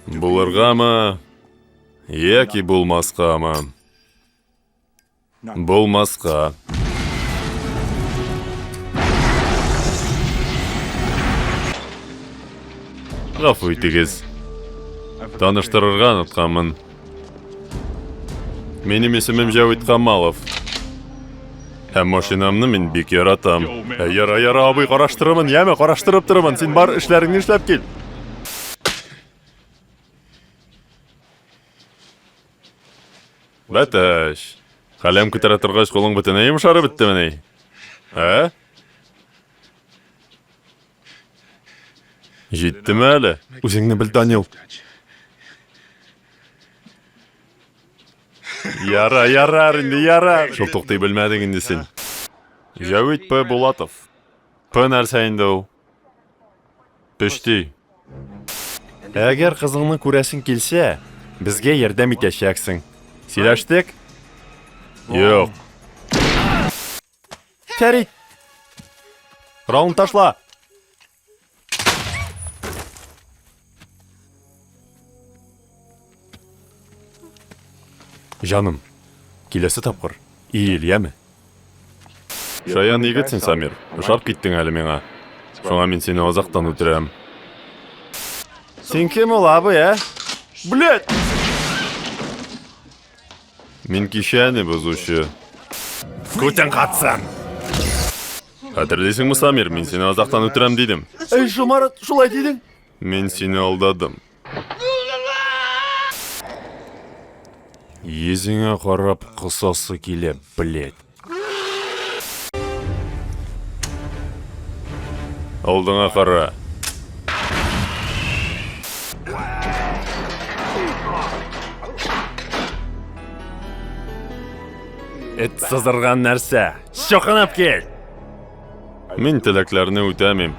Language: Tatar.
Булыргамы яки булмаскамы? Булмаска. Гафу итегез. Таныштырырга онытканмын. Минем исемем Җәвит Камалов. Һәм машинамны мин бик яратам. Ә, яра, яра, абый, караштырырмын, яме, караштырып торырмын. Син бар эшләреңне эшләп кил. Бәтәч. Каләм күтәрә торгач, кулың бөтенләй йомшарып беттемени? Ә? Җиттеме әле? Үзеңне бел, Данил. Яра, ярар инде, ярар. Шул туктый белмәдең инде син. Җәвит П. Булатов. П нәрсә инде ул? Пешти. Әгәр кызыңны күрәсең килсә, безгә ярдәм итәчәксең. Сөйләштек? Юк. Фәрит! Раунд ташла! Җаным, киләсе тапкыр иел, яме? Шаян егет син, Самир. Ошап киттең әле миңа. Шуңа мин сине азактан үтерәм. Син кем ул, абый, ә? Блядь! Мин кичәне бозучы. Күтең катсын! Хәтерлисеңме, Самир, мин сине азактан үтерәм дидем. Эй, Шумарат, шулай дидең? Мин сине алдадым. Йөзеңә карап косасы килә, блядь. Алдыңа кара. Эт сызырган нәрсә. Чокынып кил. Мин теләкләрне үтәмим.